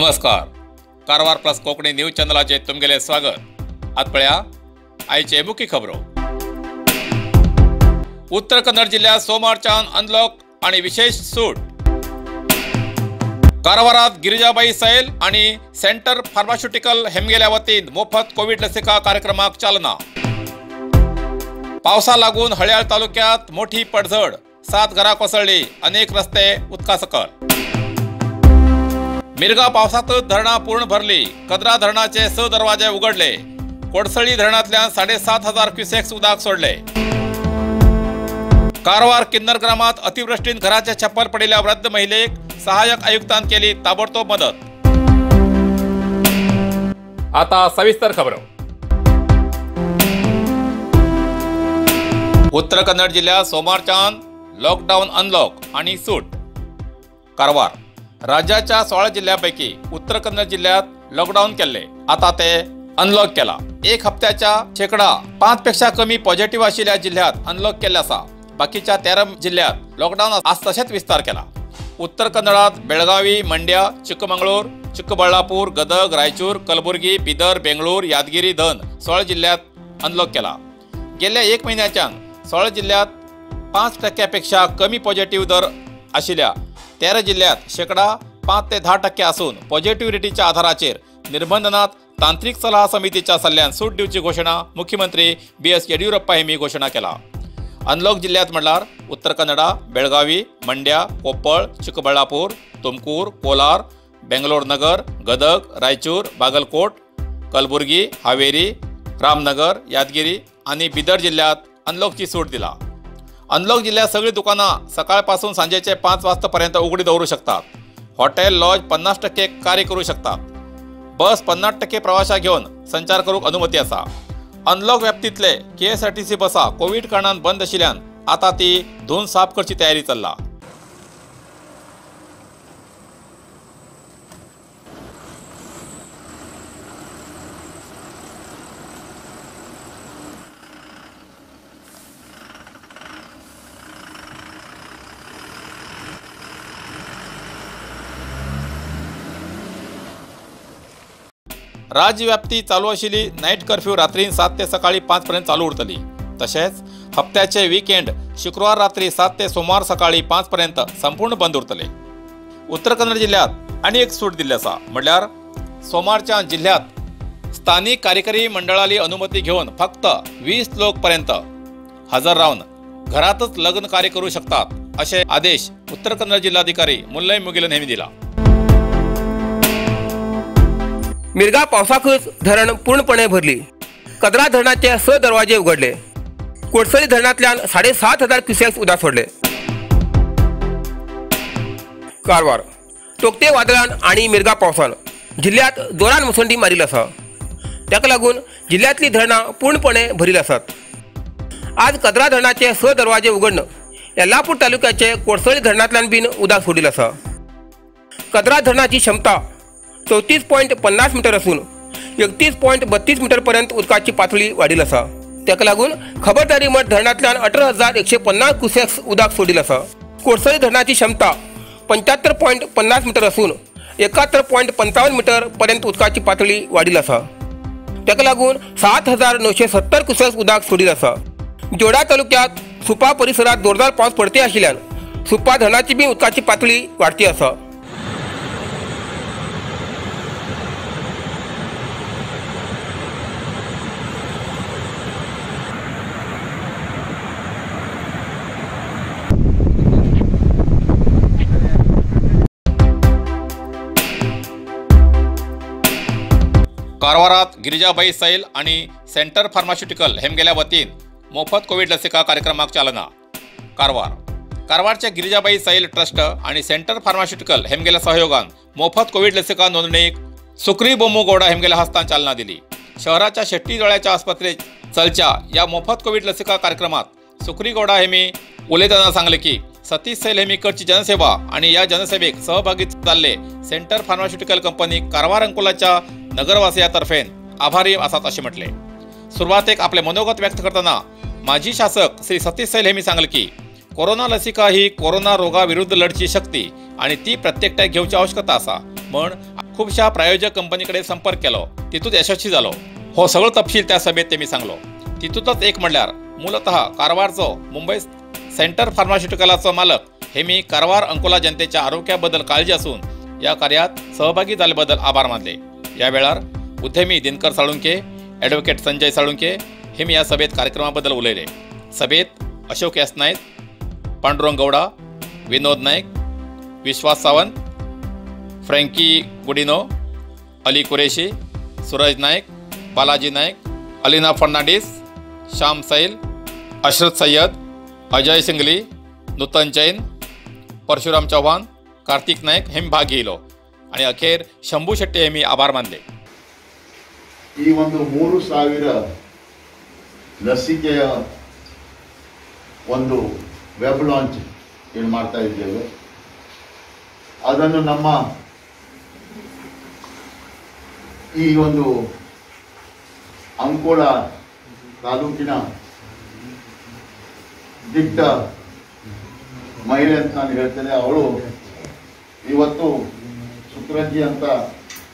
नमस्कार, Karwar plus Konkani news चॅनलाचेर तुमगेलें स्वागत. आत पळया आयचे मुख्य खबरो. उत्तर कन्नड जिल्ह्यात सोमारच्यान अनलॉक आणि विशेष सूट. कारवारात गिरिजाबाई सैल आणि सेंटर फार्मास्युटिकल हेमगेल्या वतीन मोफत कोविड लसिका कार्यक्रमाक चालना. पावसा लागून हळयाळ तालुक्यात मोठी पडझड, 7 घरां कोसळ्ळी, अनेक रस्ते उदका सकल. मिरगा पावसातच धरणां पूर्ण भरली. कदरा धरणाचे 6 दरवाजे उघडले. कोडसळी धरणांतल्यान 7,500 क्युसेक्स उदक सोडले. कारवार किन्नर ग्रामात अतिवृष्टीन घराचे छप्पर पडिल्ल्या वृद्ध महिलेक सहाय्यक आयुक्तान केली ताबडतोब मदत. आता सविस्तर खबर. उत्तर कन्नड जिल्ह्यात सोमारच्यान लॉकडाऊन अनलॉक आणि सूट. कारवार राज्याच्या 16 जिल्ह्यांपैकी उत्तर कन्नड जिल्ह्यात लॉकडाऊन केले, आता ते अनलॉक केला. एक हप्त्याच्या शेकडा 5 पेक्षा कमी पॉझिटिव्ह आशिल्ल्या जिल्ह्यात अनलॉक केले आसा. बाकीच्या 13 जिल्ह्यात लॉकडाऊन आज तशेंच विस्तार केला. उत्तर कन्नडात बेळगावी, मंड्या, चिक्कमंगळूर, चिक्कबळ्ळापूर, गदग, रायचूर, कलबुर्गी, बिदर, बेंगळूर, यादगिरी धन 16 जिल्ह्यात अनलॉक केला. गेल्या एक महिन्याच्यान 16 जिल्ह्यात 5% कमी पॉझिटिव्ह दर आशिल्ल्या 13 जिल्ह्यात शेकडा 5 ते 10% असून पॉझिटिव्हिटीच्या आधाराचेर निर्बंधनात तांत्रिक सलाह समितीच्या सल्ल्यान सूट दिवची घोषणा मुख्यमंत्री बी.एस. येडियुरप्पा यांनी घोषणा केला. अनलॉक जिल्ह्यात म्हणल्यार उत्तर कन्नडा, बेळगावी, मंड्या, कोप्पळ, चिक्कबळ्ळापूर, तुमकूर, कोलार, बेंगलोर नगर, गदग, रायचूर, बागलकोट, कलबुर्गी, हावेरी, रामनगर, यादगिरी आणि बिदर जिल्ह्यात अनलॉकची सूट दिला. अनलॉक जिल्ह्यात सगळी दुकानां सकाळपासून सांजेचे 5 वाजतापर्यंत उघडी दवरू शकतात. हॉटेल, लॉज 50% कार्य करू शकतात. बस 50% प्रवासा घेऊन संचार करूक अनुमती आसा. अनलॉक व्याप्तीतले KSRTC बसा कोविड कारणान बंद आशिल्ल्यान आता ती धुवन साफ करची तयारी चल्ला. राज्यव्याप्ती चालू आशिल्ली नायट कर्फ्यू रात्री 7 ते सकाळी 5 पर्यंत चालू उरतली. तशेंच हप्त्याचे वीकेंड शुक्रवार रात्री 7 ते सोमवार सकाळी 5 पर्यंत संपूर्ण बंद उरतले. उत्तर कन्नड जिल्ह्यात आनी एक सूट दिल्ली आसा, म्हणल्यार सोमारच्या जिल्ह्यात स्थानिक कार्यकारी मंडळाली अनुमती घेवन फक्त 20 लोक पर्यंत हजर रावन घरातच लग्न कार्य करू शकतात असे आदेश उत्तर कन्नड जिल्हाधिकारी मुल्लई मुगिलन यांनी दिला. मिरगा पावसाकच धरण पूर्णपणे भरली. कदरा धरणाचे 6 दरवाजे उघडले. कोडसळी धरणांतल्यान 7,500 क्युसेक्स उदक सोडले. कारवार तोक्ते वादळान आणि मिरगा पावसान जिल्ह्यात जोरान मुसंडी मारिल्ली आसा. ताका लागून जिल्ह्यांतली धरणां पूर्णपणे भरिल्ली आसात. आज कदरा धरणाचे 6 दरवाजे उघडून येल्लापूर तालुक्याचे कोडसळी धरणांतल्यान बीन उदक सोडिल्लें आसा. कदरा धरणाची क्षमता 34.50 मीटर असून 31.32 मीटर पर्यंत उदकाची पातळी वाडिल्ली आसा. ताका लागून खबरदारी म्हण धरणांतल्यान 18,150 क्युसेक्स उदक सोडिल्लें आसा. कोडसळी धरणाची क्षमता 75.50 मीटर असून 71.55 मीटर पर्यंत उदकाची पातळी वाडिल्ली आसा. ताका लागून 7,970 क्युसेक्स उदक सोडिल्लें आसा. जोडा तालुक्यात सुपा परिसरात जोरदार पावस पडते आशिल्ल्यान सुपा धरणाची बी उदकाची पातळी वाडती आसा. कारवारात गिरिजाबाई सैल आणि सेंटर फार्मास्युटिकल हेमगेल्या वतीन मोफत कोविड लसिका कार्यक्रमाक चालना. कारवार कारवारच्या गिरिजाबाई सैल ट्रस्ट आणि सेंटर फार्मास्युटिकल हेमगेल्या सहयोगान मोफत कोविड लसिका नोंदणीक सुक्री बोमू गौडा हेमगेल्या हस्तान चालना दिली. शहराच्या शेट्टी जळ्याच्या आस्पत्रेत चलच्या या मोफत कोविड लसिका कार्यक्रमात सुक्री गौडा हेमी उलयतना सांगले की सतीश सैल हेमी करची जनसेवा आणि या जनसेवेक सहभागी जाल्ले सेंटर फार्मास्युटिकल कंपनी कारवार अंकोलाच्या नगरवासियातर्फे आभारी आसात असे म्हटले. सुरवातेक आपले मनोगत व्यक्त करताना माजी शासक श्री सतीश सैल हेमी सांगले की कोरोना लसिका ही कोरोना रोगाविरुद्ध लढची शक्ती आणि ती प्रत्येकट्याक घेवची आवश्यकता आसा, म्हण खुबश्या प्रायोजक कंपनी कडेन संपर्क केलो, तितूंत यशस्वी जालो. हो सगळो तपशील त्या सभेत तेमी सांगलो. तितूंतच एक म्हणल्यार मूलतः कारवारचो मुंबय सेंटर फार्मास्युटिकलाचो मालक हेमी कारवार अंकोला जनतेच्या आरोग्याबद्दल काळजी असून या कार्यात सहभागी जाल्ल्याबद्दल आभार मानले. या वेळार उद्यमी दिनकर साळुंके, ॲडव्होकेट संजय साळुंके हेमी या सभेत कार्यक्रमाबद्दल उलयले. सभेत अशोक एस नाईक, पांडुरंग गौडा, विनोद नाईक, विश्वास सावंत, फ्रँकी गुडिनो, अली कुरेशी, सूरज नाईक, बालाजी नाईक, अलीना फर्नांडिस, श्याम सैल, अशरत सय्यद, अजय सिंगली, नूतन जैन, परशुराम चव्हाण, कार्तिक नाईक हेमी भाग घेतलो आणि अखेर शंभू शेट्टी हेमी आभार मानले. ಈ ಒಂದು 3000 ಲಸಿಕೆಯ ಒಂದು ವೆಬ್ ಲಾಂಚ್ ಏನು ಮಾಡ್ತಾ ಇದ್ದೇವೆ, ಅದನ್ನು ನಮ್ಮ ಈ ಒಂದು ಅಂಕೋಲ ತಾಲೂಕಿನ ದಿಟ್ಟ ಮಹಿಳೆ ಅಂತ ನಾನು ಹೇಳ್ತೇನೆ. ಅವಳು ಇವತ್ತು ಸುಕ್ರಂಜಿ ಅಂತ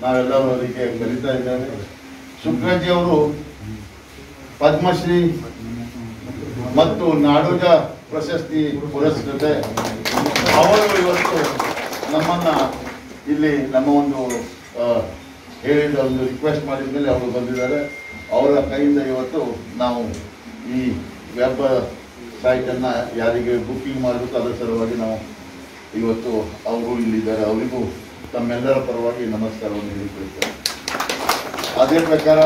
ನಾವೆಲ್ಲರೂ ಅವರಿಗೆ ಕರೀತಾ ಇದ್ದೇವೆ. ಸುಕ್ರಂಜಿ ಅವರು ಪದ್ಮಶ್ರೀ ಮತ್ತು ನಾಡೋಜ ಪ್ರಶಸ್ತಿ ಪುರಸ್ಕೃತೆ. ಅವರು ಇವತ್ತು ನಮ್ಮನ್ನು ಇಲ್ಲಿ ನಮ್ಮ ಒಂದು ಹೇಳಿದ ಒಂದು ರಿಕ್ವೆಸ್ಟ್ ಮಾಡಿದ ಮೇಲೆ ಅವರು ಬಂದಿದ್ದಾರೆ. ಅವರ ಕೈಯಿಂದ ಇವತ್ತು ನಾವು ಈ ವೆಬ್ ಸೈಟನ್ನು ಯಾರಿಗೆ ಬುಕ್ಕಿಂಗ್ ಮಾಡಬೇಕು ಅದರ ಸಲುವಾಗಿ ನಾವು ಇವತ್ತು ಅವರು ಇಲ್ಲಿದ್ದಾರೆ. ಅವರಿಗೂ ತಮ್ಮೆಲ್ಲರ ಪರವಾಗಿ ನಮಸ್ಕಾರವನ್ನು ಹೇಳಿಕೊಳ್ತೇವೆ. ಅದೇ ಪ್ರಕಾರ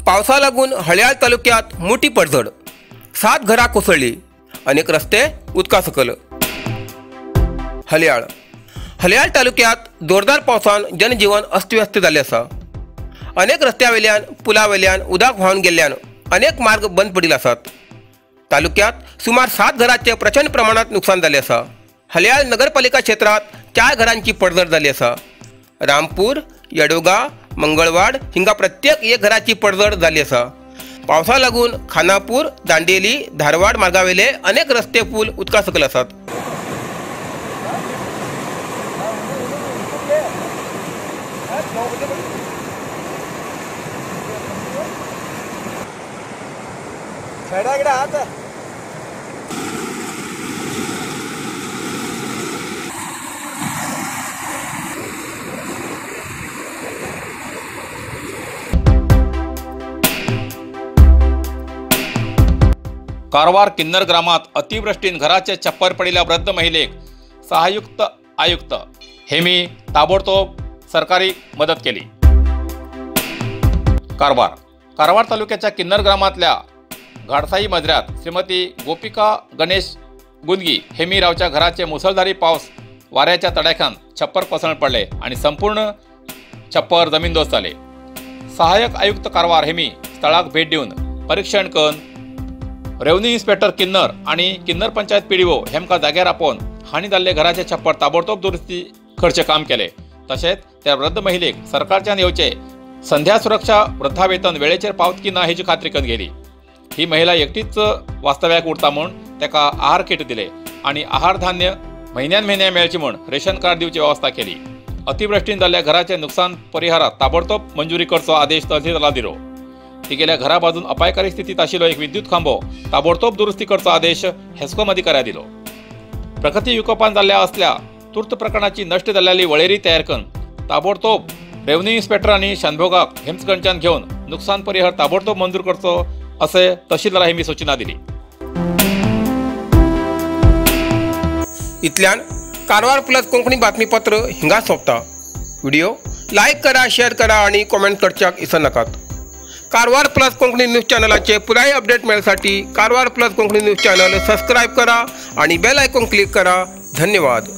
पावसा लागून हळयाळ तालुक्यात मोठी पडझड, 7 घरां कोसळ्ळी, अनेक रस्ते उदका सकल. हलयाळ हलयाळ तालुक्यात जोरदार पावसान जनजीवन अस्तव्यस्त जाल्लें आसा. अनेक रस्त्या वयल्यान पुला वयल्यान उदक व्हांवन गेल्ल्यान अनेक मार्ग बंद पडिल्ले आसात. तालुक्यात सुमार 7 घरांचें प्रचंड प्रमाणांत नुकसान जाल्लें आसा. हलयाळ नगरपालिका क्षेत्रांत 4 घरांची पडझड जाल्ली आसा. रामपूर, येडोगा, मंगळवाड हिंगा प्रत्येक एक घराची पडझड जाल्ली आसा. पावसा लागून खानापूर, दांडेली, धारवाड मार्गावेले अनेक रस्ते पूल उदका सकयल आसात. कारवार किन्नर ग्रामात अतिवृष्टीन घराचे छप्पर पडिल्ल्या वृद्ध महिलेक सहायुक्त आयुक्त हेमी ताबडतोब सरकारी मदत केली. कारवार कारवार तालुक्याच्या किन्नर ग्रामातल्या घाडसाई मजऱ्यात श्रीमती गोपिका गणेश गुंदगी हेमी रावच्या घराचे मुसळधारी पावस वाऱ्याच्या तडाख्यान छप्पर कोसळून पडले आणि संपूर्ण छप्पर जमीनदोस्त जाले. सहाय्यक आयुक्त कारवार हेमी स्थळाक भेट दिवन परीक्षण करून रेव्हन्यू इन्स्पेक्टर किन्नर आणि किन्नर पंचायत पीडीओ हेमका जाग्यार आपोवन हानी जाल्ले घराचे छप्पर ताबडतोब दुरुस्ती करचें काम केलें. तशेंच त्या वृद्ध महिलेक सरकारच्यान येवचे संध्या सुरक्षा वृद्धावेतन वेळेचेर पावत की ना हेची खात्री करून गेली. ही महिला एकटीच वास्तव्याक उरता म्हूण ताका आहार किट दिले आनी आहार धान्य म्हयन्यान म्हयन्या मेळचें म्हूण रेशन कार्ड दिवची वेवस्था केली. अतिवृष्टीन जाल्ल्या घराचे नुकसान परिहारात ताबडतोब मंजुरी करचो आदेश तहसीलदाराक दिलो. तिगेल्या घरा बाजून अपायकारी स्थितीत आशिल्लो एक विद्युत खांबो ताबडतोब दुरुस्ती करचो आदेश हेस्कॉम अधिकाऱ्याक दिलो. प्रकृती विकोपान जाल्ल्या असल्या तूर्त प्रकरणाची नष्ट जाल्ली वळेरी तयार करून ताबडतोब रेव्हन्यू इन्स्पेक्टर आनी शानभोगाक हेमचकडच्यान घेवन नुकसान परिहार ताबडतोब मंजूर करचो असे तहसीलदारा हेमी सूचना दिली. इतल्यान कारवार प्लस कोंकणी बातमीपत्र हिंगा सोंपता. व्हिडिओ लायक करा, शेअर करा आणि कॉमेंट करच्याक इसरनाकात. कारवार प्लस कोंकणी न्यूज चॅनलाचे पुराय update मेळसाठी Karwar plus Konkani news channel subscribe करा आणि बेल आयकॉन क्लिक करा. धन्यवाद.